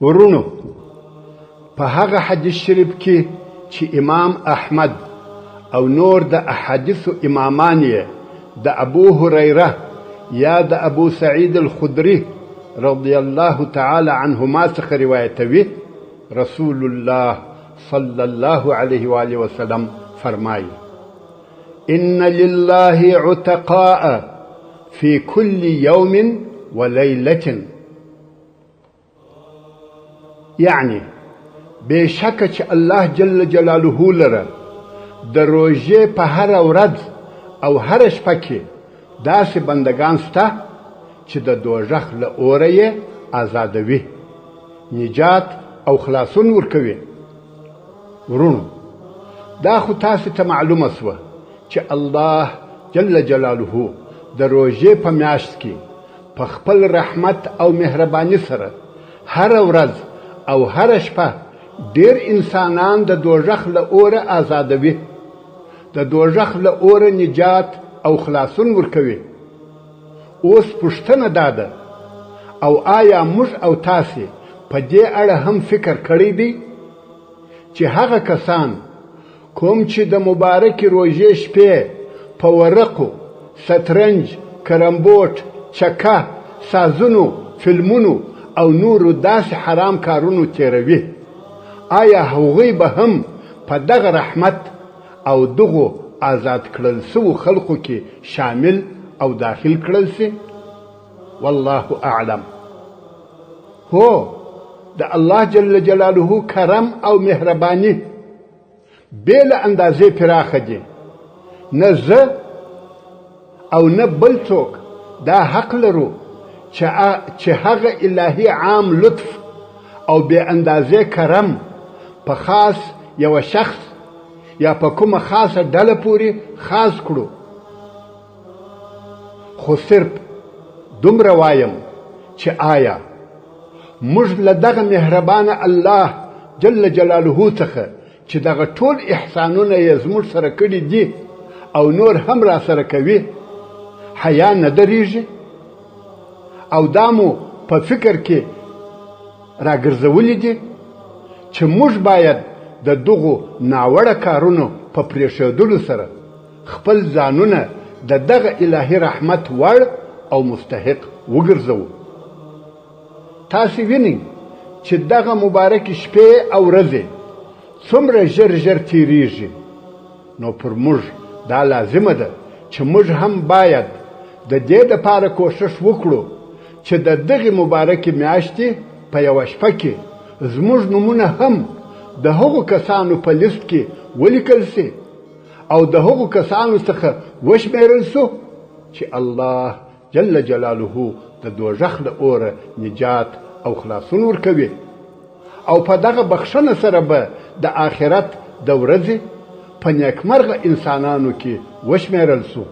وروڼو په هغه حدیث شریف کې چې امام احمد او نور د احادیثو امامان یې د ابو هریره یا د ابو سعید الخدری رضی الله تعالی عنهما څخه روایتوي، رسول الله صلی الله علیه و آله وسلم فرمایي: ان لله عتقاء في كل يوم وليلة. یعنی بېشکه چې الله جل جلاله لره د روژې په هره ورځ او هره شپه کې داسې بندګان شته چې د دوژخ له اوره یې ازادوي، نجات او خلاصون ورکوي. وروڼو دا خو تاسې ته معلومه شوه چې الله جل جلاله د روژې په میاشت کې په خپل رحمت او مهرباني سره هره ورځ او هره شپه ډېر انسانان د دوژخ له اوره ازادوي، د دوژخ له اوره نجات او خلاصون ورکوي. اوس پوښتنه دا ده، او آیا موږ او تاسې په دې اړه هم فکر کړی دی چې هغه کسان کوم چې د مبارکې روژې شپې په ورقو، شطرنج، کرمبوټ، چکه، سازونو، فلمونو او نورو داسې حرام کارونو تېروي، آیا هغوی به هم په دغه رحمت او دغو ازاد کړل شوو خلقو کې شامل او داخل کړل شي؟ والله اعلم. هو، د الله جل جلاله کرم او مهرباني بې له اندازې پراخه دي، نه زه او نه بل څوک دا حق لرو چې هغه الهي عام لطف او بې اندازې کرم په خاص یوه شخص یا په کومه خاصه ډله پورې خاص کړو، خو صرف دومره وایم چې آیا موږ له دغه مهربانه الله جل جلاله څخه چې دغه ټول احسانونه یې زموږ سره کړي دي او نور هم را سره کوي حیا نه درېږي؟ او دا مو په فکر کې راګرځولي دي چې موږ باید د دغو ناوړه کارونو په پرېښودلو سره خپل ځانونه د دغه الهي رحمت وړ او مستحق وګرځوو. تاسې وینئ چې دغه مبارکې شپې او ورځې څومره ژر ژر تیریږي، نو پر موږ دا لازمه ده چې موږ هم باید د دې دپاره کوښښ وکړو چې د دغې مبارکې میاشتې په یوه شپه کې زموږ نومونه هم د هغو کسانو په لیست کې ولیکل شي او د هغو کسانو څخه وشمیرل شو چې الله جل جلاله د دوژخ له اوره نجات او خلاصون ورکوي او په دغه بخښنه سره به د آخرت د ورځې په نیکمرغه انسانانو کې وشمیرل شو.